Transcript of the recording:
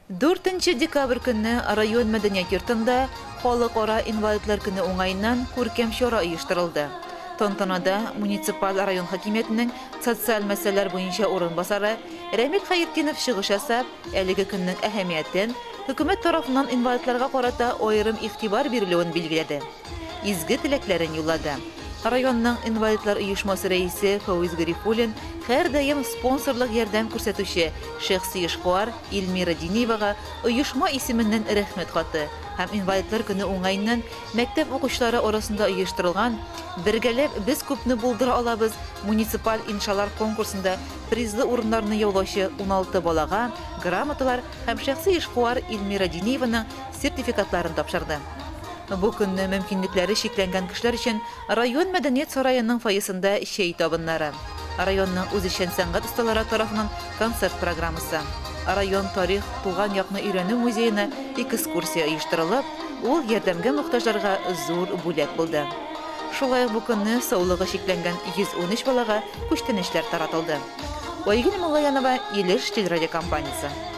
Дүртенче декабрь көнне район мәдәният йортында Халыкара инвалидлар көне уңаеннан күркәм чара оештырылды. Тантанада муниципаль район хакимиятенең социаль мәсьәләләр буенча урынбасары Рәмил Хәертдинов чыгыш ясап, әлеге көннең әһәмиятен, хөкүмәт тарафыннан инвалидларга карата аерым игътибар бирелүен билгеләде. Изге теләкләрен юллады. Районның инвалидлар оешмасы рәисе Фәвиз Гарифуллин һәрдаим спонсорлык ярдәм күрсәтүче шәхси эшкуар Эльмира Диниевага оешма исеменнән Рәхмәт хаты һәм Инвалидлар көне уңаеннан мәктәп укучылары арасында оештырылган Бергәләп без күпне булдыра алабыз муниципаль иншалар конкурсында призлы урыннарны яулаучы 16 балага грамоталар һәм шәхси эшкуар Эльмира Диниеваның сертификатларын тапшырды. Бу көнне мөмкинлекләре чикләнгән кешеләр өчен район мәдәният сараеның фойесында чәй табыннары, районның үзешчән сәнгать осталары тарафыннан концерт программасы, район тарих, туган якны өйрәнү музеена экскурсия оештырылып, ул ярдәмгә мохтаҗларга зур бүләк булды. Шулай ук бу көнне саулыгы чикләнгән 113 балага күчтәнәчләр таратылды. Айгөл Муллаянова, Илеш телерадиокомпаниясе.